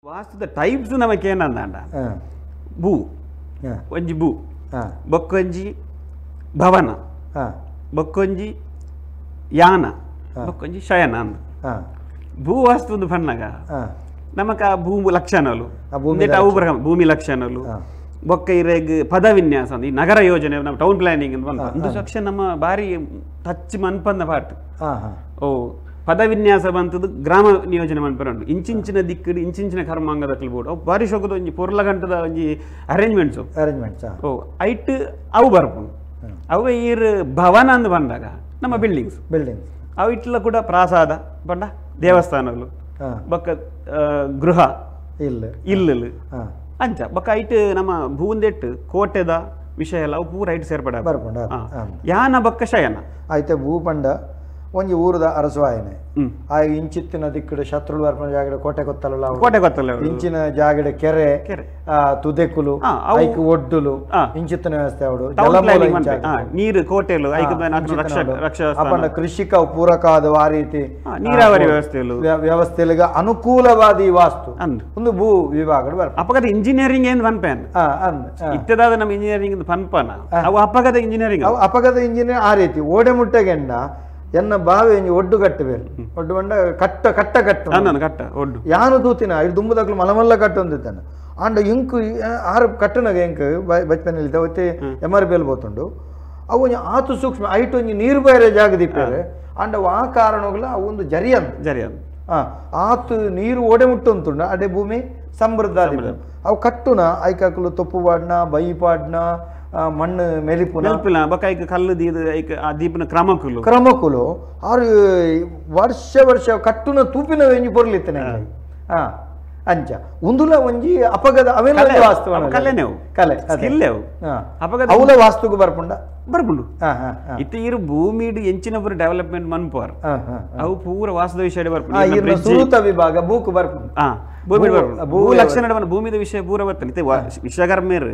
ವಾಸ್ತುದ types ನಮಕ್ ಏನಂದಾಂಡ ಭೂ ಒಂಜಿ ಭೂ ಬೊಕ್ಕೊಂಜಿ ಭವನ ಬೊಕ್ಕೊಂಜಿ ಯಾನ ಬೊಕ್ಕೊಂಜಿ ಶಯನ ಅಂದ ಭೂ ವಾಸ್ತು ಪನ್ನಾಗ ನಮಕ ಭೂ ಲಕ್ಷಣಲು ಭೂಮಿ ಲಕ್ಷಣಲು ಬೊಕ್ಕ ಇರೆಗ್ ಪದವಿನ್ಯಾಸ ಈ ನಗರ ಯೋಜನೆ ನಮ್ಮ ಟೌನ್ ಪ್ಲಾನಿಂಗ್ ಅಂತ ಬಂತ ಒಂದು ಲಕ್ಷ ನಮ್ಮ ಬಾರಿ ಟಚ್ ಮನ್ಪಂದ ಪಾಟ್ ಓ ಪದವಿನ್ಯಾಸ ಬಂತದ್ದು ಗ್ರಾಮ ನಿಯೋಜನೆ ಮನ್ಪರ ಇಂಚಿಂಚಿನ ದಿಕ್ಕಡು ಇಂಚಿಂಚಿನ ಕರ್ಮಾಂಗದ ಬೋರ್ಡ್ ಅವು ಬಾರಿ ಶೋಕದ ಒಂಜಿ ಪೊರ್ಲ ಗಂಟದ ಒಂಜಿ ಅರೇಂಜ್ಮೆಂಟ್ಸ್ ಅರೇಂಜ್ಮೆಂಟ್ಸ್ ಓ ಐಟ್ ಅವು ಬರ್ಪುಂಡು ಅವು ಈರ್ ಭವನ ಅಂದ್ ಬಂದಾಗ ನಮ್ಮ ಬಿಲ್ಡಿಂಗ್ಸ್ ಬಿಲ್ಡಿಂಗ್ಸ್ ಅವು ಇಟ್ಲ ಕೂಡ ಪ್ರಾಸಾದ ಬಂಡ ದೇವಸ್ಥಾನಗಳು ಬೊಕ್ಕ ಗೃಹ ಇಲ್ಲ ಇಲ್ಲಲು ಅಂಚ ಬೊಕ್ಕ ಐಟ್ ನಮ್ಮ ಭೂಂದೆಟ್ಟು ಕೋಟೆದ ವಿಷಯ ಎಲ್ಲ ಅವು ಪೂರ ಐಟ್ ಸೇರ್ಪಡೆ ಬರ್ಪುಂಡು ಯಾನ ಬೊಕ್ಕ ಶಯನ ಆಯ್ತು ಭೂಪಂಡ ಒಂಜಿ ಊರದ ಅರಸುವಾಯನೆ ಆ ಇಂಚಿತ್ತಿನ ದಿಕ್ಕಡು ಶತ್ರುಳು ಬರ್ಪುನ ಜಾಗಡೆ ಕೋಟೆ ಕೊತ್ತಲ ಕೋಟೆ ಕೊತ್ತಲ ಇಂಚಿನ ಜಾಗಡೆ ಕೆರೆ ಕೆರೆ ತುದೆಕುಲು ಐಕ್ ಒಡ್ಡುಲು ಇಂಚಿತ್ತಿನ ವ್ಯವಸ್ಥೆ ಅವಡು ನೀರು ಕೋಟೆಲು ಅಪಂಡ ಕೃಷಿಕ ಪೂರಕವಾದ ಆ ರೀತಿ ನೀರಾವರಿ ವ್ಯವಸ್ಥೆ ವ್ಯವಸ್ಥೆಗೆ ಅನುಕೂಲವಾದ ಈ ವಾಸ್ತು ಒಂದು ಭೂ ವಿಭಾಗ ಬರ್ಪ ಅಪಗದ ಇಂಜಿನಿಯರಿಂಗ್ ಏನ್ ಪನ್ಪೇನ್ ಇತ್ತದಾದ ನಮ್ಮ ಇಂಜಿನಿಯರಿಂಗ್ ಪನ್ಪನ ಅವು ಅಪಗದ ಇಂಜಿನಿಯರಿಂಗ್ ಅಪಗದ ಇಂಜಿನಿಯರ್ ಆ ರೀತಿ ಓಡೆ ಮುಟ್ಟೆಗೆಂಡ ಎನ್ನ ಬಾವೆ ಒಂಜಿ ಒಡ್ಡು ಕಟ್ಟಬೇರು ಒಡ್ಡು ಬಂಡ ಕಟ್ಟ ಕಟ್ಟ ಕಟ್ಟ ಕಟ್ಟ ಒಡ್ಡು ಯಾನು ತೂತಿನ ಇದು ದುಂಬುದಕ್ಲು ಮಲಮಲ್ಲ ಕಟ್ಟು ಅಂದಿದ್ದಾನೆ ಆಂಡ ಇಂಕು ಆರು ಕಟ್ಟನಾಗ ಇಂಕ್ ಬಚ್ಪನಲ್ಲಿ ಒತ್ತೆ ಎಮ್ ಆರ್ ಪಿ ಎಲ್ ಬೋತುಂಡು ಅವು ಒಂಜಿ ಆತು ಸೂಕ್ಷ್ಮ ಐಟ್ ಒಂಜಿ ನೀರು ಬೈರೆ ಜಾಗ ದಿಪ್ಪೇರೆ ಆಂಡ ಆ ಕಾರಣಗಳ ಅವು ಒಂದು ಜರಿಯಂದು ಜರಿಯಂದು ಆತು ನೀರು ಓಡೆ ಮುಟ್ಟು ಅಂತುಂಡು ಅಡೆ ಭೂಮಿ ಸಮೃದ್ಧ ಅವು ಕಟ್ಟುನ ಐಕಾಕಲು ತೊಪ್ಪು ಪಾಡ್ನ ಬೈ ಪಾಡ್ನ ಮಣ್ಣು ಮೆಲಿಪುನ ಮೆಲ್ಪಿನ ಬೊಕ್ಕ ಐಕ್ ಕಲ್ಲು ದೀದು ಐಕ್ ಆ ದೀಪನ ಕ್ರಮಕುಲು ಕ್ರಮಕುಲು ಆರು ವರ್ಷ ವರ್ಷ ಕಟ್ಟುನ ತೂಪಿನ ಒಂಜಿ ಪೊರ್ಲಿತ್ತನೆ ಅಂಚ ಉಂದುಲ ಒಂಜಿ ಅಪಗದ ಅವೆಲ್ಲ ವಾಸ್ತು ಕಲೆನೇ ಕಲೆ ಸ್ಕಿಲ್ ಅವು ಅಪಗದ ಅವಲ ವಾಸ್ತುಗು ಬರ್ಪುಂಡ ಬರ್ಪುಂಡು ಇತ್ತ ಇರು ಭೂಮಿಡ್ ಎಂಚಿನ ಪೂರ ಡೆವಲಪ್ಮೆಂಟ್ ಮನ್ಪುವಾರ್ ಅವು ಪೂರ ವಾಸ್ತುದ ವಿಷಯ ಬರ್ಪುಂಡು ಸುರುತ ವಿಭಾಗ ಬೂಕು ಬರ್ಪುಂಡು ಭೂಮಿ ಬರ್ಪುಂಡು ಭೂ ಲಕ್ಷಣ ಭೂಮಿದ ವಿಷಯ ಪೂರ ಬರ್ತದೆ ಇತ್ತೆ ವಿಶ್ವಕರ್ಮೇರು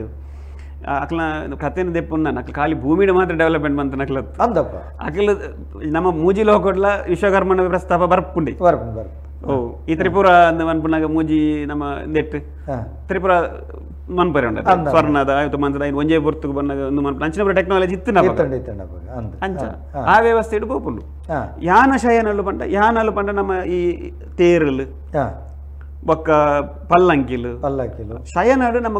ಅಕ್ಲ ಕಥೆನ ದೆಪ್ಪುಂದ ಅಕ್ಲ ಖಾಲಿ ಭೂಮಿಡ ಮಾತ್ರ ಡೆವಲಪ್ಮೆಂಟ್ ಬಂತ ನಕ್ಲ ಅಂದಪ್ಪ ಅಕ್ಲ ನಮ್ಮ ಮೂಜಿ ಲೋಕೊಡ್ಲ ವಿಶ್ವಕರ್ಮನ ಪ್ರಸ್ತಾಪ ಬರ್ಪುಂಡಿ ಬರ್ಪುಂಡು ಓ ಈ ತ್ರಿಪುರ ಅಂದ ಮನ್ಪುನಾಗ ಮೂಜಿ ನಮ್ಮ ನೆಟ್ ತ್ರಿಪುರ ಮನ್ಪರೆ ಉಂಡ ಸ್ವರ್ಣದ ಆಯ್ತು ಮಂತ್ರದ ಒಂಜೇ ಬೊರ್ತುಗು ಬಂದಾಗ ಒಂದು ಮನ್ಪು ಅಂಚಿನ ಟೆಕ್ನಾಲಜಿ ಇತ್ತು ಅಂಚ ಆ ವ್ಯವಸ್ಥೆ ಇಡು ಪೋಪುಂಡು ಯಾನ ಶಯನಲ್ಲು ಪಂಡ ಯಾನಲ್ಲು ಪಂಡ ನಮ್ಮ ಈ ತೇರಲು ಬೊಕ್ಕ ಪಲ್ಲಂಕಿಲು ಪಲ್ಲಕ್ಕಿಲು ಶಯನಾಡು ನಮ್ಮ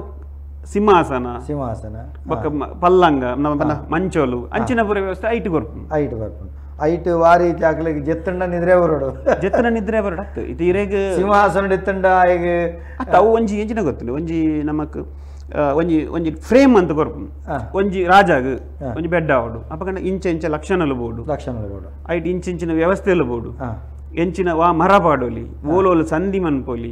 ಸಿಂಹಾಸನ ಸಿಂಹಾಸನ ಬೊಕ್ಕ ಪಲ್ಲಂಗ ನಮ್ಮ ಮಂಚೋಲು ಅಂಚಿನ ಪೂರ ವ್ಯವಸ್ಥೆ ಐಟ್ ಬರ್ಪುಂಡು ಐಟ್ ಬರ್ಪುಂಡು ಐಟ್ ವಾರಿ ಚಾಕ್ಲಿಗೆ ಜೆತ್ತಂಡ ನಿದ್ರೆ ಬರೋಡು ಜೆತ್ತನ ನಿದ್ರೆ ಬರೋಡು ಅತ್ತು ಇದು ಇರೆಗ್ ಸಿಂಹಾಸನ ಎತ್ತಂಡ ಈಗ ಅವು ಒಂಜಿ ಎಂಚಿನ ಗೊತ್ತಿಲ್ಲ ಒಂಜಿ ನಮಕ್ ಒಂಜಿ ಒಂಜಿ ಫ್ರೇಮ್ ಅಂತ ಕೊರ್ಪುಂಡು ಒಂಜಿ ರಾಜಾಗ್ ಒಂಜಿ ಬೆಡ್ ಆವಡು ಅಪಕಂಡ ಇಂಚ ಇಂಚ ಲಕ್ಷಣಲು ಬೋಡು ಲಕ್ಷಣಲು ಬೋಡು ಐಟ್ ಇಂಚಿಂಚಿನ ವ್ಯವಸ್ಥೆಲು ಬೋಡು ಎಂಚಿನ ವಾ ಮರ ಪಾಡೋಲಿ ಓಲೋಲು ಸಂಧಿ ಮನ್ಪೋಲಿ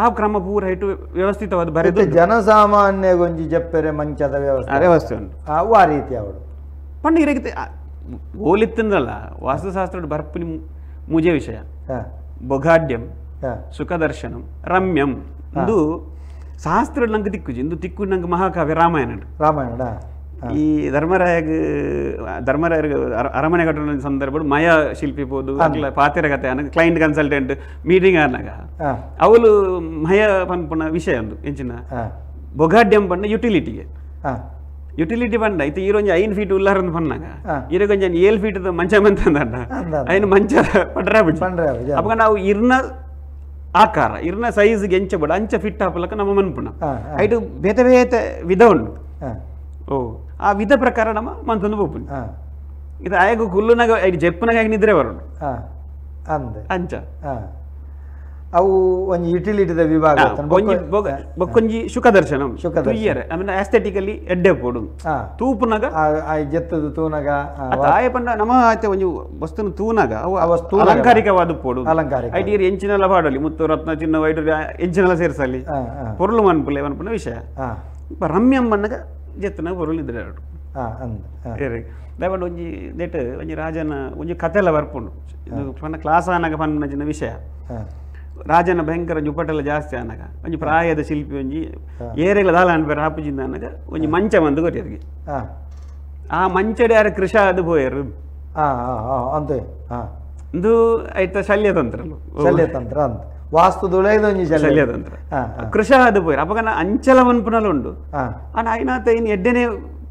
ಆ ಕ್ರಮ ಪೂರ ಇಟ್ಟು ವ್ಯವಸ್ಥಿತವಾದ ಬರೆದು ಜನಸಾಮಾನ್ಯ ಗೊಂಜಿ ಜಪ್ಪೆರೆ ಮಂಚದ ವ್ಯವಸ್ಥೆ ವ್ಯವಸ್ಥೆ ಉಂಟು ಆ ರೀತಿ ಅವಳು ಪಂಡ ಇರಕ್ಕೆ ಓಲಿತ್ತಂದ್ರಲ್ಲ ವಾಸ್ತುಶಾಸ್ತ್ರ ಬರ್ಪುನಿ ಮುಜೆ ವಿಷಯ ಬೊಗಾಢ್ಯಂ ಸುಖದರ್ಶನಂ ರಮ್ಯಂ ಇಂದು ಶಾಸ್ತ್ರ ನಂಗೆ ತಿಕ್ಕುಜಿ ಇಂದು ತಿಕ್ಕು ನಂಗೆ ಮಹಾಕಾವ್ಯ ರಾಮಾಯಣ ರಾಮಾಯಣ ಈ ಧರ್ಮರಾಯರಿಗೆ ಅರಮನೆ ಕಟ್ಟಡ ಸಂದರ್ಭ ಮಯ ಶಿಲ್ಪಿ ಪೋದು ಅಕ್ಲ ಪಾತೆರ ಕತೆ ಅನಗ ಕ್ಲೈಂಟ್ ಕನ್ಸಲ್ಟೆಂಟ್ ಮೀಟಿಂಗ್ ಆನಾಗ ಅವಳು ಮಯ ಪನ್ಪುನ ವಿಷಯ ಒಂದು ಎಂಚಿನ ಬೊಗಾಢ್ಯಂ ಪಂಡ ಯುಟಿಲಿಟಿಗೆ ಯುಟಿಲಿಟಿ ಪಂಡ ಇತ್ತು ಈರೊಂಜಿ 5 ಫೀಟ್ ಉಲ್ಲಾರಂದು ಪನ್ನಾಗ ಈರಗೊಂಜಿ 7 ಫೀಟ್ ಮಂಚ ಮಂತಂದ ಐನು ಮಂಚ ಪಡ್ರೆ ಅಪ್ಪಗ ನಾವು ಇರ್ನ ಆಕಾರ ಇರ್ನ ಸೈಜ್ಗೆ ಎಂಚ ಬಡ ಅಂಚ ಫಿಟ್ ಹಾಪಲಕ್ಕ ನಮ್ಮ ಮನ್ಪುನ ಐಟು ಬೇತೆ ಬೇತೆ ವಿಧ ಉಂಟು ಓ ಆ ವಿಧ ಪ್ರಕಾರ ನಮ್ಮ ಮಂತೊಂದು ಪೋಪುಂಡು ಇದು ಆಯಗ ಕುಲ್ಲುನಾಗ ಐದು ಜೆಪ್ಪುನಾಗ ಆಗ ನಿದ್ರೆ ಬರೋಣ ಅಂಚ ಅವು ಒಂಜಿ ಯುಟಿಲಿಟಿದ ವಿಭಾಗ ಬೊಕ್ಕೊಂಜಿ ಸುಖದರ್ಶನ ತುಯ್ಯರೆ ಆಮೇಲೆ ಆಸ್ಥೆಟಿಕಲಿ ಎಡ್ಡೆ ಪೋಡು ತೂಪುನಾಗ ಜೆತ್ತದು ತೂನಾಗ ಆಯ ಪಂಡ ನಮ್ಮ ಆಯ್ತೆ ಒಂಜಿ ವಸ್ತುನ ತೂನಾಗ ಅವು ಅಲಂಕಾರಿಕವಾದ ಪೋಡು ಅಲಂಕಾರಿಕ ಐಟ್ ಇರ್ ಎಂಚಿನೆಲ್ಲ ಪಾಡಲಿ ಮುತ್ತು ರತ್ನ ಚಿನ್ನ ವೈಡೂರ್ಯ ಎಂಚಿನೆಲ್ಲ ಸೇರ್ಸಲಿ ಪೊರುಳು ಮನ್ಪುಲೆ ಮನ್ಪುನ ವಿಷಯ ರಮ್ಯಂ ಬಣ್ಣಗ ಜೆತ್ತನ ಪೊರುಳು ಇದ್ರೆ ದಯಪಂಡ ಒಂಜಿ ನೆಟ್ ಒಂಜಿ ರಾಜನ ಒಂಜಿ ಕಥೆಲ್ಲ ಬರ್ಪುಂಡು ಪಂಡ ಕ್ಲಾಸ್ ಆನಾಗ ಪನ್ನ ಚಿನ್ನ ವಿಷಯ ರಾಜನ ಭಯಂಕರ ಒಂಜಿ ಉಪಟೆಲ್ಲ ಜಾಸ್ತಿ ಆನಾಗ ಒಂಜಿ ಪ್ರಾಯದ ಶಿಲ್ಪಿ ಒಂಜಿ ಏರೆಗಳ ದಾಲ ಅನ್ಪೇರ ಹಾಪುಜಿಂದ ಆನಾಗ ಒಂಜಿ ಮಂಚ ಬಂದು ಕೊರಿಯರಿಗೆ ಆ ಮಂಚಡೆ ಯಾರು ಕೃಷ ಅದು ಪೋಯರು ಅಂತೆ ಇಂದು ಐತ ಶಲ್ಯತಂತ್ರ ಶಲ್ಯತಂತ್ರ ಅಂತ ವಾಸ್ತು ದುಳೈದೊಂಜಿ ಶಲ್ಯತಂತ್ರ ಕೃಷ ಅದು ಪೋಯರ್ ಅಪಗನ ಅಂಚಲ ಮನ್ಪುನಲ ಉಂಡು ಆಂಡ ಐನಾತ ಇನ್ ಎಡ್ಡೆನೆ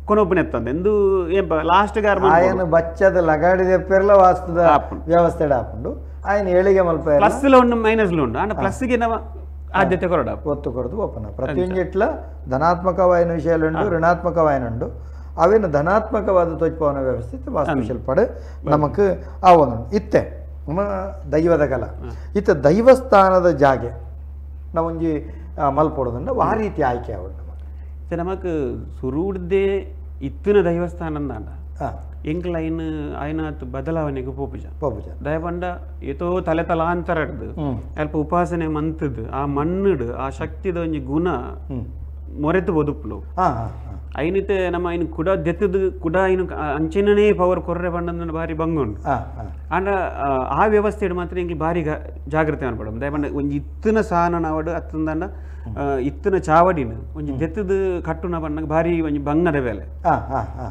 ಕೊನೊಪುನೆತ್ತಂದೆ ಎಂದು ಏಂಪ ಲಾಸ್ಟ್ ಗಾರ್ ಆಯನ ಬಚ್ಚದ ಲಗಾಡಿದ ಪೆರ್ಲ ವಾಸ್ತುದ ವ್ಯವಸ್ಥೆ ಆಪುಂಡು ಆಯನ ಏಳಿಗೆ ಮಲ್ಪ ಪ್ಲಸ್ ಲ ಉಂಡು ಮೈನಸ್ ಲ ಉಂಡು ಆಂಡ ಪ್ಲಸ್ ಗೆ ನಮ ಆದ್ಯತೆ ಕೊರಡ ಒತ್ತು ಕೊರದು ಒಪ್ಪನ ಪ್ರತಿಯೊಂಜಿಟ್ಲ ಧನಾತ್ಮಕವಾಯಿನ ವಿಷಯಲುಂಡು ಋಣಾತ್ಮಕವಾಯಿನ ಉಂಡು ಅವೇನು ಧನಾತ್ಮಕವಾದ ತೋಚ್ಪವನ ವ್ಯವಸ್ಥೆ ವಾಸ್ತುಶಿಲ್ಪಡು ನಮಕ್ ಆವೊಂದು ಇತ್ತೆ ನಮ್ಮ ದೈವದ ಕಲ ಇತ್ತ ದೈವಸ್ಥಾನದ ಜಾಗೆ ನಾವೊಂಜಿ ಮಲ್ಪೊಡುದಂಡ ಆ ರೀತಿ ಆಯ್ಕೆ ಆವಡು ನಮಕ್ ನಮಕ್ ಸುರುಡ್ದೆ ಇತ್ತಿನ ದೈವಸ್ಥಾನ ಅಂದಾಂಡ ಎಂಕ್ಲ ಐನ್ ಐನಾತ್ ಬದಲಾವಣೆಗೆ ಪೋಪುಜ ಪೋಪುಜ ದಯಪಂಡ ಏತೋ ತಲೆ ತಲಾಂತರ ಹಿಡ್ದು ಅಲ್ಪ ಉಪಾಸನೆ ಮಂತದ್ದು ಆ ಮಣ್ಣುಡು ಆ ಶಕ್ತಿದ ಒಂಜಿ ಗುಣ ಮೊರೆತು ಬದುಪುಲು ಐನಿತೆ ನಮ್ಮ ಐನು ಕುಡ ದೆತ್ತದು ಕುಡ ಐನು ಅಂಚಿನನೇ ಪವರ್ ಕೊರ್ರೆ ಪಂಡಂದು ಭಾರಿ ಬಂಗ ಉಂಡು ಆಂಡ ಆ ವ್ಯವಸ್ಥೆಡ್ ಮಾತ್ರ ಎಂಕ್ಲ ಭಾರಿ ಜಾಗ್ರತೆ ಅನ್ಪಡ ದಯಪಂಡ ಒಂಜಿ ಇತ್ತಿನ ಸಾನನವಡು ಅತ್ತಂದಾಂಡ ಇತ್ತಿನ ಚಾವಡಿನ ಒಂಜಿ ದೆತ್ತದು ಕಟ್ಟುನ ಬಣ್ಣಗ ಭಾರಿ ಒಂಜಿ ಬಂಗದ ಬೇಲೆ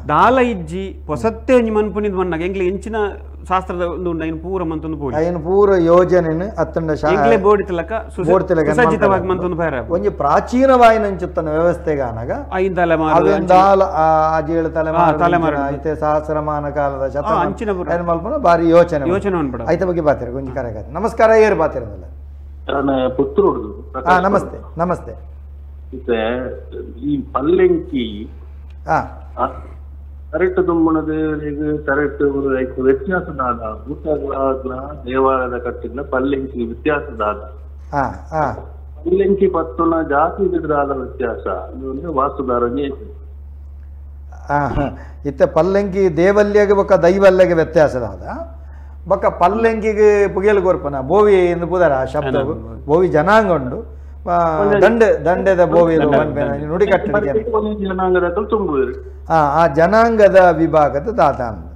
ದಾಲ ಇಜ್ಜಿ ಹೊಸತ್ತೆ ಒಂಜಿ ಮನ್ಪುನಿದ್ ಮಣ್ಣಾಗ ಎಂಕ್ಲ ಎಂಚಿನ ಶಾಸ್ತ್ರದ ಒಂದು ಉಂಡು ಐನು ಪೂರ ಮಂತೊಂದು ಪೋಲಿ ಐನು ಪೂರ ಯೋಜನೆನು ಅತ್ತಂಡ ಎಂಕ್ಲೆ ಬೋಡಿ ತಿಲಕ ಸುಸಜ್ಜಿತವಾಗಿ ಮಂತೊಂದು ಬೇರೆ ಒಂಜಿ ಪ್ರಾಚೀನವಾಯಿನಂಚುತ್ತನ ವ್ಯವಸ್ಥೆಗೆ ಆನಗ ಐನ್ ತಲೆಮಾರು ಅವೆಂದಾಲ ಆಜೇಳು ತಲೆಮಾರು ತಲೆಮಾರು ಐತೆ ಸಹಸ್ರಮಾನ ಕಾಲದ ಶತಮಾನ ಅಂಚಿನ ಐನ್ ಮಲ್ಪನ ಭಾರಿ ಯೋಚನೆ ಯೋಚನೆ ಅನ್ಪಡ ಐತ ಬಗ್ಗೆ ಬಾತಿರ ಒಂಜಿ ಕರೆಗಾತ ನಮಸ್ಕಾರ ಏರು ಬಾತಿರದಲ್ಲ ಪುತ್ತೂರು ನಮಸ್ತೆ ನಮಸ್ತೆ ಈ ಪಲ್ಲೆಂಕಿ ಕರೆಕ್ಟ್ ತುಂಬುನದು ಕರೆಕ್ಟ್ ವ್ಯತ್ಯಾಸ ದಾದ ಭೂತಗಳ ದೇವಾಲಯದ ಕಟ್ಟಿನ ಪಲ್ಲೆಂಕಿ ವ್ಯತ್ಯಾಸ ದಾದ ಪಲ್ಲೆಂಕಿ ಪತ್ತುನ ಜಾತಿ ದಾದ ವ್ಯತ್ಯಾಸ ವಾಸ್ತುದಾರನೇ ಇತ್ತೆ ಪಲ್ಲೆಂಕಿ ದೇವಲ್ಯಗೆ ಬೊಕ್ಕ ದೈವಲ್ಯಗೆ ವ್ಯತ್ಯಾಸ ದಾದ ಬೊಕ್ಕ ಪಲ್ಲೆಂಕಿಗೆ ಪುಗೆಲ್ ಕೊರ್ಪನ ಬೋವಿ ಎಂದು ಪುದರ ಆ ಶಬ್ದ ಬೋವಿ ಜನಾಂಗ ಉಂಡು ದಂಡೆ ದಂಡೆದ ಬೋವಿ ನುಡಿ ಕಟ್ಟಡಿಗೆ ಆ ಜನಾಂಗದ ವಿಭಾಗದ ದಾದ ಅಂದ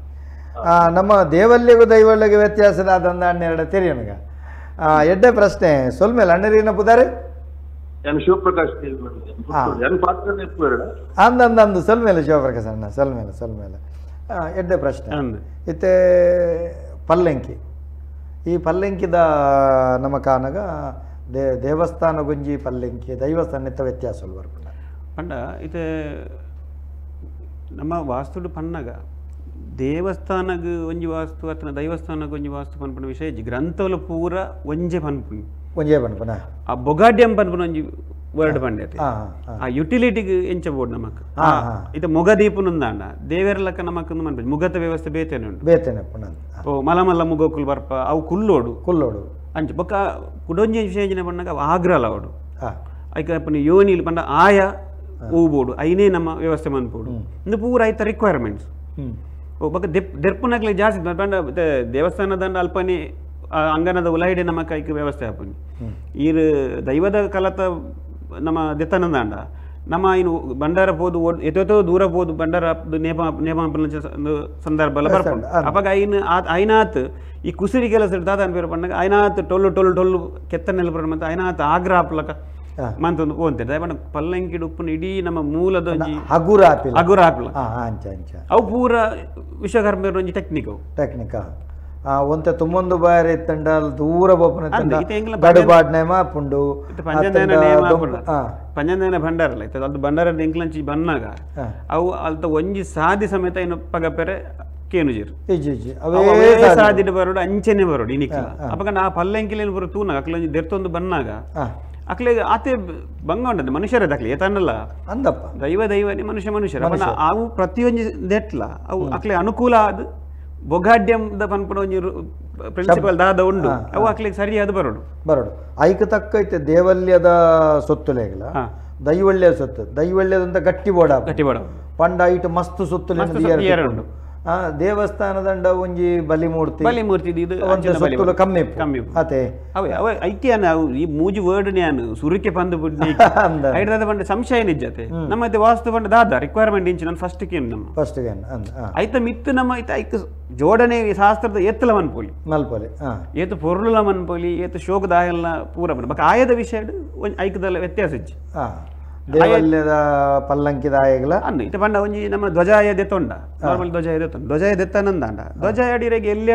ನಮ್ಮ ದೇವಲ್ಯಗೂ ದೈವಲ್ಯಗೂ ವ್ಯತ್ಯಾಸ ದಾದ ಅಂದ ಅಣ್ಣೆರಡ ತೆರಿಯನಗ ಎಡ್ಡೆ ಪ್ರಶ್ನೆ ಸೊಲ್ಮೇಲೆ ಅಣ್ಣರೇನ ಪುದಾರೆ ಶಿವಪ್ರಕಾಶ್ ಅಂದ ಅಂದ ಅಂದು ಸೊಲ್ಮೇಲೆ ಶಿವಪ್ರಕಾಶ್ ಅಣ್ಣ ಸೊಲ್ಮೇಲೆ ಸೊಲ್ಮೇಲೆ ಎಡ್ಡೆ ಪ್ರಶ್ನೆ ಇತ್ತೆ ಪಲ್ಲೆಂಕಿ ಈ ಪಲ್ಲೆಂಕಿದ ನಮ್ಮ ಕಾನಗ ದೇವಸ್ಥಾನ ಗುಂಜಿ ಪಲ್ಲೆಂಕಿ ದೈವಸ್ಥಾನ ಇತ್ತ ವ್ಯತ್ಯಾಸ ಬರ್ಪುಂಡ ಪಂಡ ಇತ್ತೆ ನಮ್ಮ ವಾಸ್ತುಡು ಪನ್ನಗ ದೇವಸ್ಥಾನಗ್ ಒಂಜಿ ವಾಸ್ತು ಅಥವಾ ದೈವಸ್ಥಾನಗ್ ಒಂಜಿ ವಾಸ್ತು ಪನ್ಪುನ ವಿಷಯ ಗ್ರಂಥಲು ಪೂರ ಒಂಜೆ ಪನ್ಪುನಿ ಒಂಜೆ ಪನ್ಪುನ ಆ ಬೊಗಾಡ್ಯಂ ಪನ್ಪುನ ಒಂಜಿ ವರ್ಡ್ ಪಂಡೇತಿ ಆ ಯುಟಿಲಿಟಿಗೆ ಎಂಚ ಬೋರ್ಡ್ ನಮಕ್ ಇದು ಮೊಗ ದೀಪುನಂದಾಂಡ ದೇವೆರ್ಲಕ್ಕ ನಮಕ್ ಮನ್ಪು ಮುಗತ ವ್ಯವಸ್ಥೆ ಬೇತೇನೆ ಉಂಟು ಬೇತೇನೆ ಓ ಮಲ ಮಲ್ಲ ಮುಗೋಕುಲು ಬರ್ಪ ಅವು ಕುಲ್ಲೋಡು ಕುಲ್ಲೋಡು ಅಂಚ ಬೊಕ್ಕ ಕುಡೊಂಜಿ ವಿಷಯ ಪಣ್ಣಾಗ ಅವು ಆಗ್ರಲ ಅವಡು ಐಕ ಪಂಡ ಯೋನಿಲ್ ಪಂಡ ಆಯ ಹೂ ಬೋಡು ಐನೇ ನಮ್ಮ ವ್ಯವಸ್ಥೆ ಮನ್ಪೋಡು ಇಂದು ಪೂರ ಐತ ರಿಕ್ವೈರ್ಮೆಂಟ್ಸ್ ಬೊಕ್ಕ ದೆರ್ಪುನಕ್ಲೆ ಜಾಸ್ತಿ ಪಂಡ ದೇವಸ್ಥಾನದಂಡ ಅಲ್ಪನೆ ಅಂಗನದ ಉಲೈಡೆ ನಮ್ಮ ಕೈಕ್ ವ್ಯವಸ್ಥೆ ಆಪುನಿ ಈರ್ ದೈವದ ಕಲತ ನಮ್ಮ ದೆತ್ತನದಾಂಡ ನಮ್ಮ ಇನ್ನು ಬಂಡಾರ ಪೋದು ಎತ್ತೋ ದೂರ ಪೋದು ಬಂಡಾರ ನೇಪ ನೇಪ ಸಂದರ್ಭ ಎಲ್ಲ ಬರ್ಪುಂಡು ಅವಾಗ ಐನ್ ಐನಾತ್ ಈ ಕುಸಿರಿ ಕೆಲಸ ದಾದ ಅನ್ಪೇರು ಪಂಡಾಗ ಐನಾತ್ ಟೊಲ್ಲು ಟೊಲ್ಲು ಟೊಲ್ಲು ಕೆತ್ತನೆಲ್ಲ ಬರೋಣ ಮತ್ತೆ ಐನಾತ್ ಆಗ್ರ ಹಾಪ್ಲಕ ಮಂತೊಂದು ಪೋಂತೆ ದಯಪಂಡ ಪಲ್ಲಂಕಿಡ್ ಉಪ್ಪುನ ಇಡೀ ನಮ್ಮ ಮೂಲದ ಒಂಜಿ ಹಗುರ ಆಪಿಲ ಹಗುರ ಆಪಿಲ ಅಂಚ ಅಂಚ ಅವು ಪೂರ ವಿಶ್ವಕರ್ಮ ಒಂಜಿ ಟೆಕ್ನಿಕ್ ಅವು ಟೆಕ್ನಿಕ್ ಒಂತೆ ತುಂಬೊಂದು ಬಾರಿ ಇತ್ತಂಡ ದೂರ ಬೋಪನ ಗಡುಬಾಡ್ ನೇಮ ಪುಂಡು ಪಂಜಂದೇನ ಭಂಡಾರಲ್ಲ ಇತ್ತ ಅದು ಭಂಡಾರ ಎಂಕ್ಲಂಚಿ ಬನ್ನಾಗ ಅವು ಅಲ್ತ ಒಂಜಿ ಸಾದಿ ಸಮೇತ ಏನು ಪಗಪೆರೆ ಕೇನುಜಿರು ಅವೇ ಸಾದಿಡ್ ಬರೋಡು ಅಂಚೆನೆ ಬರೋಡು ಇನಿಕ್ಲ ಅಪಗ ಆ ಪಲ್ಲೆಂಕಿಲೇನು ಬರೋ ತೂನಾಗ ಅಕ್ಲಂಜಿ ದೆರ್ತೊಂದು ಬನ್ನಾಗ ಅಕ್ಲೆ ಆತೆ ಬಂಗ ಉಂಟಂತೆ ಮನುಷ್ಯರೇ ದಾಖಲೆ ಏತನ್ನಲ್ಲ ಅಂದಪ್ಪ ದೈವ ದೈವನೇ ಮನುಷ್ಯ ಮನುಷ್ಯರ ಅವು ಪ್ರತಿಯೊಂಜಿ ದೆಟ್ಲ ಅವು ಅಕ್ಲೆ ಅನುಕೂಲ ಆದ ಬೊಗಾಡ್ಯಂದ ಪನ್ಪುನ ಒಂಜಿ ಪ್ರಿನ್ಸಿಪಲ್ ದಾದ ಉಂಡು ಅವು ಅಕ್ಲೆಗ್ ಸರಿಯಾದ ಬರೋಡು ಬರೋಡು ಐಕ್ ತಕ್ಕ ಐತೆ ದೇವಲ್ಯದ ಸೊತ್ತುಲೇಗಲ ದೈವಳ್ಯ ಸೊತ್ತು ದೈವಳ್ಯದಂತ ಗಟ್ಟಿ ಬೋಡ ಗಟ್ಟಿ ಬೋಡ ಪಂಡ ಇಟ್ಟು ಮಸ್ತ್ ಸೊತ್ತುಲೆ ಉಂಡು ದೇವಸ್ಥಾನದಂಡ ಒಂಜಿ ಬಲಿಮೂರ್ತಿ ಬಲಿಮೂರ್ತಿ ಇದು ಸೊತ್ತುಲು ಕಮ್ಮಿ ಕಮ್ಮಿ ಅತೆ ಅವೇ ಅವೇ ಐಕ್ಯಾನ ಈ ಮೂಜಿ ವರ್ಡ್ ನ್ಯಾನು ಸುರುಕೆ ಪಂದು ಬುಡ್ಡಿ ಐಡ್ದಾದ ಪಂಡ ಸಂಶಯ ನಿಜ್ಜತೆ ನಮ್ಮ ಐತೆ ವಾಸ್ತು ಪಂಡ ದಾದ ರಿಕ್ವೈರ್ಮೆಂಟ್ ಇಂಚು ನಾನು ಫಸ್ಟ್ ಕೇನು ನಮ್ಮ ಫಸ್ಟ್ ಕೇನು ಐತ ಮಿತ್ತು ನಮ್ಮ ಐತ ಐಕ್ ಜೋಡಣೆ ಶಾಸ್ತ್ರದ ಎತ್ತಲ ಮನ್ಪೋಲಿ ಮಲ್ಪೋಲಿ ಏತು ಪೊರುಳ ಮನ್ಪೋಲಿ ಏತು ಶೋಕದಾಯಲ್ನ ಪೂರ ಬಕ್ಕ ಆಯದ ವಿಷಯ ಐಕದಲ್ಲ ವ್ಯತ್ಯಾಸ ಇಜ್ಜಿ ದೇವಲ್ಯದ ಪಲ್ಲಂಕಿದ ಆಯಗಲ ಅಂದು ಇತ್ತೆ ಪಂಡ ಒಂಜಿ ನಮ್ಮ ಧ್ವಜಾಯ ದೆತ್ತೊಂಡ ನಾರ್ಮಲ್ ಧ್ವಜಾಯ ದೆತ್ತೊಂಡ ಧ್ವಜಾಯ ದೆತ್ತನಂದಾಂಡ ಧ್ವಜಾಯ ಅಡಿರೆಗೆ ಎಲ್ಲಿ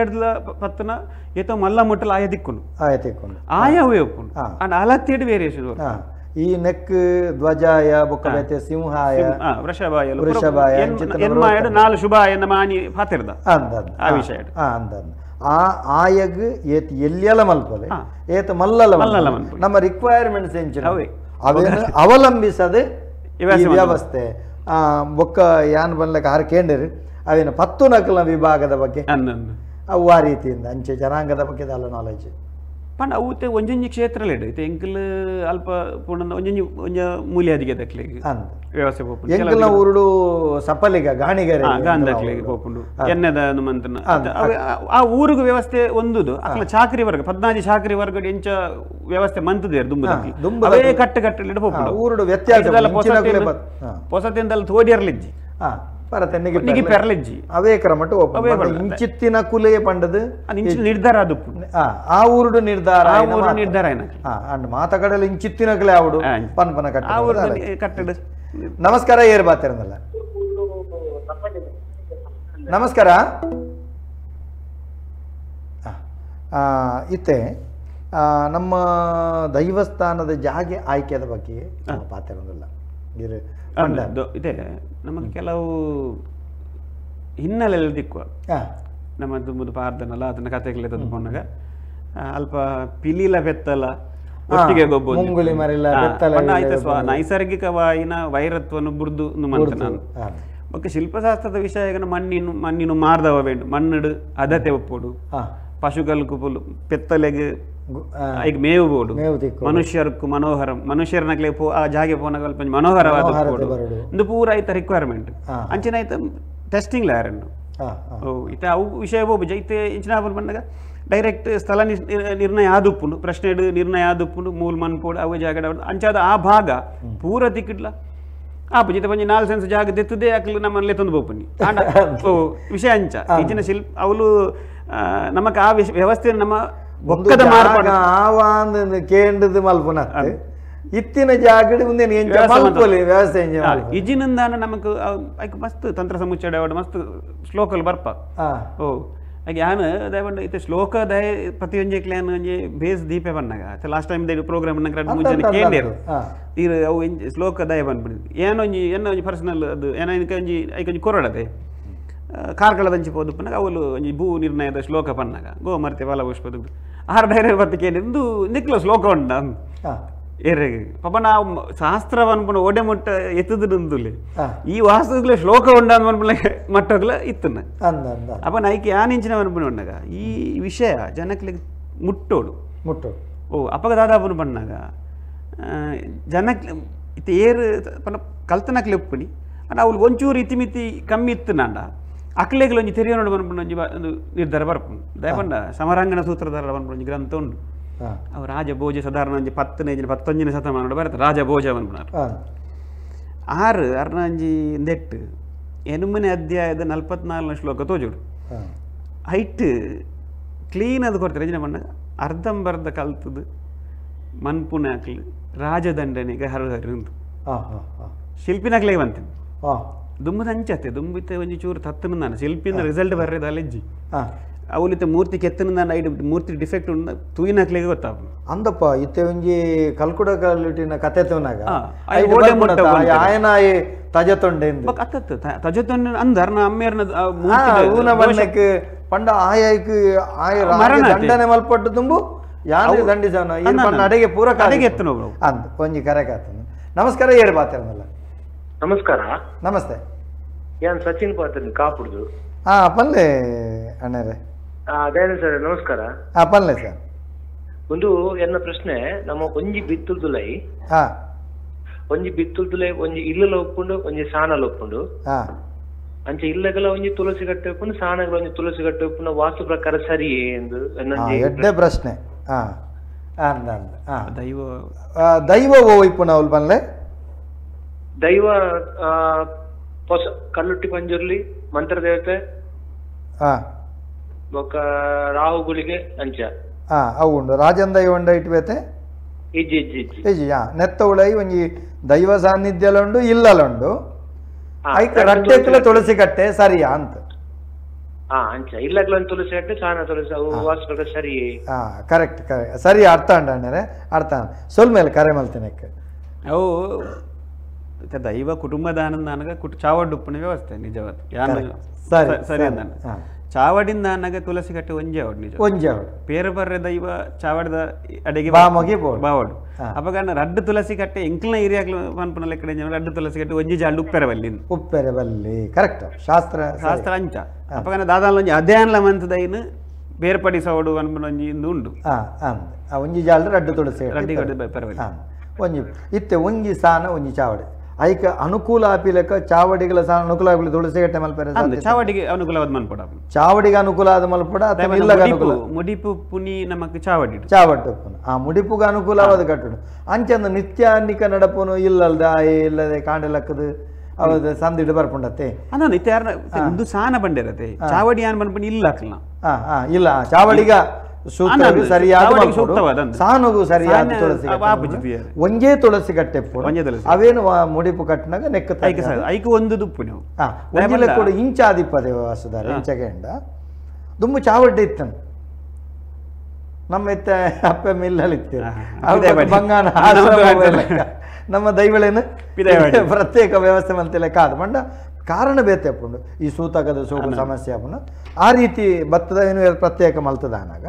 ಪತ್ತನ ಏತೋ ಮಲ್ಲ ಮುಟ್ಟಲ ಆಯ ದಿಕ್ಕುನು ಆಯ ತಿಕ್ಕೊಂಡು ಆಯ ಅವೇ ಉಪ್ಪುಂಡು ಅಂಡ್ ಅಲತ್ತೇಡು ವೇರಿಯೇಷನ್ ಈ ನೆಕ್ ಧ್ವಜಾಯ ಬೊಕ್ಕ ಸಿಂಹಾಯ ವೃಷಭಾಯ ವೃಷಭಾಯ ನಾಲ್ ಶುಭಾಯ ಮಾನಿ ಫಾತಿರ್ದ ಆ ವಿಷಯ ಅಂದ ಆ ಆಯಗ್ ಏತ್ ಎಲ್ಲಿಯಲ ಮಲ್ಪಲೆ ಏತ್ ಮಲ್ಲಲ ಮಲ್ಲಲ ನಮ್ಮ ರಿಕ್ವೈರ್ಮೆಂಟ್ಸ್ ಎಂಚಿನ ಅವೇನು ಅವಲಂಬಿಸದೆ ವ್ಯವಸ್ಥೆ ಬೊಕ್ಕ ಯಾನ್ ಬನ್ಲಕ ಆರು ಕೇಂದ್ರ ಅವೇನು ಪತ್ತು ನಕಲ ವಿಭಾಗದ ಬಗ್ಗೆ ಅವು ಆ ರೀತಿಯಿಂದ ಅಂಚೆ ಜನಾಂಗದ ಬಗ್ಗೆ ಅಲ್ಲ ನಾಲೆಜ್ ಪಂಡ ಅವು ಒಂಜೊಂಜಿ ಕ್ಷೇತ್ರಲೇಡು ಇತ್ತೆ ಎಂಕಲ್ ಅಲ್ಪ ಪೂರ್ಣ ಒಂಜೊಂಜಿ ಒಂಜ ಮೂಲ್ಯಾದಿಗೆ ದಕ್ಲೆಗ್ ವ್ಯವಸ್ಥೆ ಪೋಪುಂಡು ಎಂಕಲ್ನ ಊರುಡು ಸಪಲಿಗ ಗಾಣಿಗರೆ ಗಾಂಧಕ್ಲೆಗ್ ಪೋಪುಂಡು ಎಣ್ಣೆದ ಹನುಮಂತನ ಆ ಊರುಗು ವ್ಯವಸ್ಥೆ ಒಂದುದು ಅಕ್ಲ ಚಾಕರಿ ವರ್ಗ ಪದ್ನಾಜಿ ಚಾಕರಿ ವರ್ಗ ಎಂಚ ವ್ಯವಸ್ಥೆ ಮಂತದೇರು ದುಂಬುದಕ್ಲೆ ಅವೇ ಕಟ್ಟು ಕಟ್ಟಲಿಡು ಪೋಪುಂಡು ಊರುಡು ವ್ಯತ್ಯಾಸ ಪೊಸತಿಂದಲ್ಲ ತೋಡಿಯರ್ಲಿಜ್ಜಿ ನಿಗಿ ಪೆರ್ಲಿಜ್ಜಿ ಅವೇ ಕ್ರಮಟ್ಟು ಇಂಚಿತ್ತಿನ ಕುಲೆಯ ಪಂಡದು ನಿರ್ಧಾರ ಅದು ಆ ಊರುಡು ನಿರ್ಧಾರ ನಿರ್ಧಾರ ಅಂಡ್ ಮಾತ ಕಡಲ ಇಂಚಿತ್ತಿನ ಕುಲೆ ಆವುಡು ಪನ್ಪನ ಕಟ್ಟ ಕಟ್ಟಡ. ನಮಸ್ಕಾರ ಏರ್ ಬಾತಿರಲ್ಲ ನಮಸ್ಕಾರ ಇತ್ತೆ ನಮ್ಮ ದೈವಸ್ಥಾನದ ಜಾಗೆ ಆಯ್ಕೆದ ಬಗ್ಗೆ ಪಾತಿರಲ್ಲ ಇದೆ ನಮಗೆ ಕೆಲವು ಹಿನ್ನೆಲೆಯಲ್ಲಿ ದಿಕ್ಕುವ ನಮ್ಮ ದುಂಬುದು ಪಾರ್ದನಲ್ಲ ಅದನ್ನ ಕತೆಗಳು ತಂದು ಅಲ್ಪ ಪಿಲಿಲ ಬೆತ್ತಲ ಒಟ್ಟಿಗೆ ಗೊಬ್ಬ ನೈಸರ್ಗಿಕವಾಯಿನ ವೈರತ್ವವನ್ನು ಬುರ್ದು ನಾನು ಬೊಕ್ಕ ಶಿಲ್ಪಶಾಸ್ತ್ರದ ವಿಷಯ ಮಣ್ಣಿನ ಮಣ್ಣಿನ ಮಾರ್ದವ ವೇಂಡು ಮಣ್ಣು ಅದತೆ ಒಪ್ಪೋಡು ಪಶುಗಲ್ಕು ಪುಲ್ಲು ಪೆತ್ತಲೆಗೆ ಐಕ್ ಮೇವು ಬೋಡು ಮನುಷ್ಯರ್ಕು ಮನೋಹರ ಮನುಷ್ಯರನಕ್ಲೆ ಪೋ ಆ ಜಾಗೆ ಪೋನಾಗ ಅಲ್ಪ ಮನೋಹರವಾದ ಇಂದು ಪೂರ ಐತ ರಿಕ್ವೈರ್ಮೆಂಟ್ ಅಂಚಿನ ಐತ ಟೆಸ್ಟಿಂಗ್ ಲಾರನ್ನು ಓ ಇತ್ತೆ ಅವು ವಿಷಯ ಬೋಬುಜ ಇತ್ತೆ ಇಂಚಿನ ಬಂದಾಗ ಡೈರೆಕ್ಟ್ ಸ್ಥಳ ನಿರ್ಣಯ ಆದುಪ್ಪುಂಡು ಪ್ರಶ್ನೆ ನಿರ್ಣಯ ಆದುಪ್ಪುಂಡು ಮೂಲ ಮನ್ಪೋಡು ಅವೇ ಜಾಗ ಅಂಚಾದ ಆ ಭಾಗ ಪೂರ ತಿಕ್ಕಿಡ್ಲ ಆ ಪುಜಿತ ಪಂಜಿ ನಾಲ್ ಸೆನ್ಸ್ ಜಾಗ ದೆತ್ತದೇ ಅಕ್ಲು ನಮ್ಮಲ್ಲೇ ತಂದು ಬೋಪುನಿ ಓ ವಿಷಯ ಅಂಚ ಇಂಚಿನ ಶಿಲ್ಪ ಅವಳು ನಮಕ್ ಆ ವ್ಯವಸ್ಥೆ ನಮ್ಮ ಬೊಕ್ಕದ ಮಾರ್ಪಾಡು ಕೇಂದ್ರದ ಮಲ್ಪುನ ಇತ್ತಿನ ಜಾಗಡ್ ಮುಂದೆ ಮಲ್ಪೊಲಿ ವ್ಯವಸ್ಥೆ ಇಜಿನಿಂದಾನ ನಮಕ್ ಐಕ್ ಮಸ್ತ್ ತಂತ್ರ ಸಮುಚ್ಚಯ ಅವಡು ಮಸ್ತ್ ಶ್ಲೋಕಲು ಬರ್ಪ ಓ ಹಾಗೆ ಯಾನು ದಯಪಂಡ ಇತ್ತೆ ಶ್ಲೋಕ ದಯ ಪ್ರತಿಯೊಂಜಿ ಯಾನ್ ಒಂಜಿ base ದೀಪೆ ಬನ್ನಾಗ last time the program ರಡ್ಡ್ ಮೂಜಿ ಜನ ಕೇಂಡೇರು ತೀರು ಅವು ಶ್ಲೋಕ ದಯ ಬಂದ್ಬಿಡಿ ಏನೊಂಜಿ ಎನ್ನ ಒಂಜಿ ಪರ್ಸನಲ್ ಅದು ಏನ ಒಂಜಿ ಐಕೊಂಜಿ ಕೊರಡದೆ ಕಾರ್ಕಳದಂಚಿ ಪೋದು ಪನ್ನಾಗ ಅವಳು ಒಂಜಿ ಭೂ ನಿರ್ಣಯದ ಶ್ಲೋಕ ಪನ್ನಾಗ ಗೋ ಮರ್ತೆ ಫಲ ಪುಷ್ಪದ ಆರು ಡೈರೆ ಬತ್ತಿಕೆ ಇಂದು ನಿಕ್ಲ ಶ್ಲೋಕ ಉಂಡ ಏರೆಗ್ ಪಾಪ ನಾವು ಶಾಸ್ತ್ರ ಅನ್ಪುನ ಒಡೆ ಮುಟ್ಟ ಎತ್ತುದುಂದುಲೆ ಈ ವಾಸ್ತುಗ್ಲೆ ಶ್ಲೋಕ ಉಂಡ ಅನ್ಪುನ ಮಟ್ಟಗ್ಲ ಇತ್ತನ ಅಪ್ಪ ನೈಕ್ ಯಾನ್ ಇಂಚಿನ ಅನ್ಪುನ ಉಂಡಾಗ ಈ ವಿಷಯ ಜನಕ್ಲಿಗೆ ಮುಟ್ಟೋಡು ಮುಟ್ಟೋಡು ಓ ಅಪ್ಪಗ ದಾದಾಪುನ ಪಣ್ಣಾಗ ಜನಕ್ ಇತ್ತೆ ಏರು ಪನ್ನ ಕಲ್ತನಕ್ಲೆ ಉಪ್ಪುನಿ ಅಂಡ್ ಅವ್ಲು ಒಂಚೂರು ಇತಿಮಿತಿ ಕಮ್ಮಿ ಇತ್ತು ನಾಂಡ ಅಕ್ಲೆಗ್ಲ ಒಂಜಿ ತೆರಿಯೋನೋಡು ಪನ್ಪುನ ಒಂಜಿ ಒಂದು ನಿರ್ಧಾರ ಬರ್ಪುಂಡು ದಯಪಂಡ ಸಮರಾಂಗಣ ಸೂತ್ರಧಾರ ಪನ್ಪುನ ಒಂಜಿ ಗ್ರಂಥ ಉಂಡು ಅವು ರಾಜಭೋಜ ಸಾಧಾರಣ ಒಂಜಿ ಪತ್ತನೇ ಪತ್ತೊಂಜನೇ ಶತಮಾನೋಡು ಬರುತ್ತೆ ರಾಜಭೋಜ ಪನ್ಪುನಾರು ಆರು ಅರ್ನಂಜಿ ಇಂದೆಟ್ಟು ಎನುಮನೆ ಅಧ್ಯಾಯದ 44ನೇ ಶ್ಲೋಕ ತೋಜುಡು ಹೈಟ್ ಕ್ಲೀನ್ ಅದು ಕೊಡ್ತಾರೆ ರಜನೆ ಬಣ್ಣ ಅರ್ಧಂಬರ್ಧ ಕಲ್ತದು ಮನ್ಪುನ ಹಾಕ್ಲು ರಾಜದಂಡನೆಗೆ ಹರು ಉಂಟು ಶಿಲ್ಪಿನಕ್ಲೇ ಬಂತೀನಿ ದುಂಬುದ ಅಂಚತ್ತೆ ದುಂಬಿತ್ತೆ ಒಂಜಿ ಚೂರು ತತ್ತನ ನಾನು ಶಿಲ್ಪಿನ ರಿಸಲ್ಟ್ ಬರ್ರೆದ ಅಲೆಜ್ಜಿ ಅವಲಿತ್ತೆ ಮೂರ್ತಿ ಕೆತ್ತನ ನಾನು ಐಡು ಮೂರ್ತಿ ಡಿಫೆಕ್ಟ್ ಉಂಡು ತೂಯಿನಕ್ಲೆಗೆ ಗೊತ್ತಾಪ ಅಂದಪ್ಪ ಇತ್ತೆ ಒಂಜಿ ಕಲ್ಕುಡ ಕಲ್ಲಿಟ್ಟಿನ ಕತೆ ತೂನಾಗ ಆಯನ ತಜತೊಂಡೆ ಅತ್ತತ್ತು ತಜತೊಂಡೆ ಅಂದರ್ನ ಅಮ್ಮೇರ್ನ ಊನ ಬಣ್ಣಕ್ಕೆ ಪಂಡ ಆಯಕ್ಕೆ ಆಯ ದಂಡನೆ ಮಲ್ಪಟ್ಟು ತುಂಬು ಯಾರು ದಂಡಿಸವನ ಈ ಪಂಡ ಅಡೆಗೆ ಪೂರ ಅಡೆಗೆ ಎತ್ತನ ಅಂದ ಒಂಜಿ ಕರೆಕಾತನ. ನಮಸ್ಕಾರ ಏರು ಬಾತಿರನಲ್ಲ. ನಮಸ್ಕಾರ. ನಮಸ್ತೆ. ಯಾನ್ ಸಚಿನ್ ಪಾತ್ರಿ ಕಾಪುಡ್ದು. ಹಾ ಪಲ್ಲೆ ಅಣ್ಣರೇ. ದಯಾನಂದ ಸರ್ ನಮಸ್ಕಾರ. ಹಾ ಪಲ್ಲೆ ಸರ್. ಒಂದು ಎನ್ನ ಪ್ರಶ್ನೆ, ನಮ್ಮ ಒಂಜಿ ಬಿತ್ತುಲ್ದುಲೈ ಒಂಜಿ ಬಿತ್ತುಲ್ದುಲೈ ಒಂಜಿ ಇಲ್ಲಲ ಒಪ್ಪುಂಡು ಒಂಜಿ ಸಾನಲ ಒಪ್ಪುಂಡು ಅಂಚೆ ಇಲ್ಲಗಲ ಒಂಜಿ ತುಳಸಿ ಕಟ್ಟೆ ಒಪ್ಪುಂಡು ಸಾನಗಲ ಒಂಜಿ ತುಳಸಿ ಕಟ್ಟೆ ಒಪ್ಪುಂಡು ವಾಸ್ತು ಪ್ರಕಾರ ಸರಿ ಎಂದು ಎಡ್ಡೆ ಪ್ರಶ್ನೆ. ದೈವ ದೈವ ಓಯ್ಪುನ ಅವಳು ಪನ್ಲೆ ದೈವ ಹೊಸ ಕಲ್ಲುಟ್ಟಿ ಪಂಜುರ್ಲಿ ಮಂತ್ರದೇವತೆ ಬೊಕ್ಕ ರಾಹುಗುಳಿಗೆ ಅಂಚ ಅವು ಉಂಡು ರಾಜನ್ ದೈವ ಉಂಡ ಇಟ್ಟು ಬೇತೆ ಇಜ್ಜಿ ಇಜ್ಜಿ ಇಜ್ಜಿ. ನೆತ್ತ ಉಳೈ ಒಂಜಿ ದೈವ ಸಾನ್ನಿಧ್ಯಲುಂಡು ಇಲ್ಲಲುಂಡು ಐಕ್ ರಡ್ಡೆಕ್ಲ ತುಳಸಿ ಕಟ್ಟೆ ಸರಿಯಾ ಅಂತ. ಅಂಚ ಇಲ್ಲಗ್ಲ ತುಳಸಿ ಕಟ್ಟೆ ಸಾನ ತುಳಸಿ ಅವು ವಾಸ್ತು ಸರಿ. ಕರೆಕ್ಟ್ ಕರೆಕ್ಟ್ ಸರಿ ಅರ್ಥ ಅಂಡಣ್ಣರೆ ಅರ್ಥ ಸೊಲ್ ಮೇಲೆ ಕರೆ ಮಲ್ತಿನಕ್ಕೆ. ಅವು ದೈವ ಕುಟುಂಬದಾನಂದ ನನಗೆ ಚಾವಡ್ ಉಪ್ಪುನ ವ್ಯವಸ್ಥೆ ನಿಜವಾದ ಸರಿ ಸರಿ ಅಂದ. ಚಾವಡಿಂದ ಅನ್ನಾಗ ತುಳಸಿ ಕಟ್ಟೆ ಒಂಜೆ ಅವಡು ನಿಜ ಒಂಜೆ ಅವಡು ಪೇರು ಬರ್ರೆ ದೈವ ಚಾವಡದ ಅಡೆಗೆ ಬಾವಡು. ಅಪಗ ರಡ್ಡು ತುಳಸಿ ಕಟ್ಟೆ ಎಂಕ್ಲ ಏರಿಯಾಗ್ಲು ಪನ್ಪುನ ಲೆಕ್ಕಡೆ ರಡ್ಡು ತುಳಸಿ ಕಟ್ಟೆ ಒಂಜಿ ಜಾಡು ಉಪ್ಪೆರೆ ಬಲ್ಲಿ ಉಪ್ಪೆರೆ ಬಲ್ಲಿ ಕರೆಕ್ಟ್ ಶಾಸ್ತ್ರ ಶಾಸ್ತ್ರ ಅಂಚ. ಅಪಗ ದಾದಾಲ ಒಂಜಿ ಅಧ್ಯಯನ ಮಂತದೈನ್ ಬೇರ್ಪಡಿಸವಡು ಅನ್ಪುನ ಒಂಜಿ ಇಂದು ಉಂಡು. ಒಂಜಿ ಜಾಡು ರಡ್ಡು ತುಳಸಿ ರಡ್ಡಿ ಕಟ್ಟೆ ಒಂಜಿ ಇತ್ತೆ ಒಂಜಿ ಸಾನ ಒಂಜಿ ಚಾವಡಿ ಐಕ ಅನುಕೂಲ ಆಪಿಲೆಕ್ಕ ಚಾವಡಿಗಳ ಸಹ ಅನುಕೂಲ ಆಪಿಲೆ ತುಳಸಿ ಕಟ್ಟೆ ಮಲ್ಪೆರೆ ಚಾವಡಿಗೆ ಅನುಕೂಲವಾದ ಮಲ್ಪಡ ಚಾವಡಿಗೆ ಅನುಕೂಲ ಆದ ಮಲ್ಪಡ ಅಥವಾ ಇಲ್ಲಗ ಅನುಕೂಲ ಮುಡಿಪು ಪುನಿ ನಮಕ್ ಚಾವಡಿ ಚಾವಡಿ ಆ ಮುಡಿಪುಗೆ ಅನುಕೂಲವಾದ ಕಟ್ಟುಡು ಅಂಚಂದ ನಿತ್ಯಾನ್ನಿಕ ನಡಪುನು ಇಲ್ಲಲ್ದ ಇಲ್ಲದೆ ಕಾಂಡಲಕ್ಕದು ಅವದ ಸಂದಿಡು ಬರ್ಪುಂಡತ್ತೆ ಅನ್ನ ಇತ್ತೆ ಯಾರನ ಉಂದು ಸಾನ ಬಂಡಿರತ್ತೆ ಚಾವಡಿ ಆನ್ ಬಂದ್ಪುನಿ ಇಲ್ಲ ಅಕ್ಲ ಇಲ್ಲ ಚಾವಡಿಗ ಸೂತ್ರ ಸರಿಯಾದ ಸಾನುಗು ಸರಿಯಾದ ತುಳಸಿ ಒಂಜೇ ತುಳಸಿ ಕಟ್ಟೆ ಅವೇನು ಮುಡಿಪು ಕಟ್ಟಿನಾಗ ನೆಕ್ಕ ಐಕು ಒಂದು ದುಪ್ಪು ನೀವು ಒಂಜಿ ಲೆಕ್ಕಡು ಇಂಚಾದಿಪ್ಪದೆ ವಾಸುದಾರ ಇಂಚಗೆಂಡ ದುಮ್ಮು ಚಾವಡ್ಡೆ ಇತ್ತನು ನಮ್ಮ ಇತ್ತ ಅಪ್ಪ ಮಿಲ್ಲಲ್ಲಿ ಇತ್ತು ಬಂಗಾನ ನಮ್ಮ ದೈವಳೇನು ಪ್ರತ್ಯೇಕ ವ್ಯವಸ್ಥೆ ಮಂತಿಲ್ಲ ಕಾದು ಮಂಡ ಕಾರಣ ಬೇತೆ ಅಪ್ಪುಂಡು ಈ ಸೂತಕದ ಸೋಗು ಸಮಸ್ಯೆ ಅಪ್ಪುಂಡು ಆ ರೀತಿ ಭತ್ತದ ಏನು ಪ್ರತ್ಯೇಕ ಮಲ್ತದ ಅನ್ನಾಗ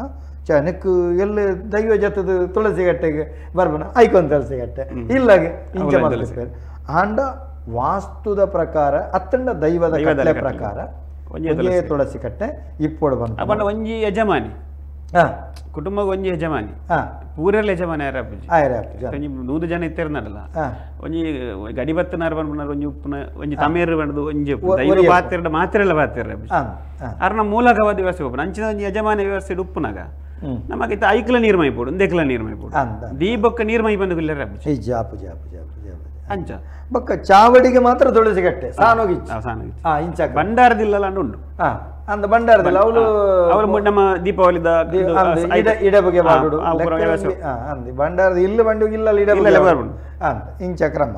ಚನಕ್ಕು ಎಲ್ಲಿ ದೈವ ಜತದ ತುಳಸಿ ಗಟ್ಟೆಗೆ ಬರ್ಬನ ಐಕೊಂದು ತುಳಸಿ ಗಟ್ಟೆ ಇಲ್ಲಾಗೆ ಇಂಚ ಮಲ್ತಿರ್ತಾರೆ. ಆಂಡ ವಾಸ್ತುದ ಪ್ರಕಾರ ಅತ್ತಂಡ ದೈವದ ಕಟ್ಟಲೆ ಪ್ರಕಾರ ಒಂದೇ ತುಳಸಿ ಕಟ್ಟೆ ಇಪ್ಪೋಡು ಬಂತು. ಒಂಜಿ ಯಜಮಾನಿ ಕುಟುಂಬ ಒಂಜಿ ಯಜಮಾನಿ ಪೂರೆಲ್ಲ ಯಜಮಾನಿ ಆಯ್ರ ಅಪ್ಪುಜಿ ಒಂಜಿ 100 ಜನ ಇತ್ತಿರ್ನಲ್ಲ ಒಂಜಿ ಗಡಿ ಬತ್ತನಾರ ಬಂದ್ಪುನಾರ ಒಂಜಿ ಉಪ್ಪುನ ಒಂಜಿ ತಮೇರು ಬಂದು ಒಂಜಿ ದೈವ ಬಾತಿರಡ ಮಾತ್ರೆಲ್ಲ ಬಾತಿರ ಅರ್ನ ಮೂಲಕವಾದ ವ್ಯವಸ್ಥೆ ಉಪ್ಪುನ ಅಂಚಿನ ಒಂಜಿ ಯಜಮಾನಿ ವ್ಯವಸ್ಥೆ ಉಪ್ಪುನಾಗ ನಮಗೆ ಐಕ್ಲ ನೀರ್ ಮೈಪೋಡು ಒಂದೆಕ್ಲ ನೀರ್ ಮೈಪೋಡು ದೀಪಕ್ಕ ನೀರ್ ಮೈ ಬಂದು ಇಲ್ಲರ ಅಪ್ಪುಜಿ ಅಪ್ಪುಜಿ ಅಪ್ಪುಜಿ ಅಂಚ ಬಕ್ಕ ಚಾವಡಿಗೆ ಮಾತ್ರ ತುಳಸಿ ಕಟ್ಟೆ ಸಾನೋಗಿ ಇಂಚ ಭಂಡಾರದಿಲ್ಲ ಉಂಟು. ಅಂದ ಭಂಡಾರದಿಲ್ಲ ಅವಳು ಅವಳು ನಮ್ಮ ದೀಪಾವಳಿದ ಇಡಬಗೆ ಮಾಡುಡು ಭಂಡಾರದ ಇಲ್ಲ ಬಂಡು ಇಲ್ಲ ಇಡಬಗೆ ಇಂಚ ಕ್ರಮ.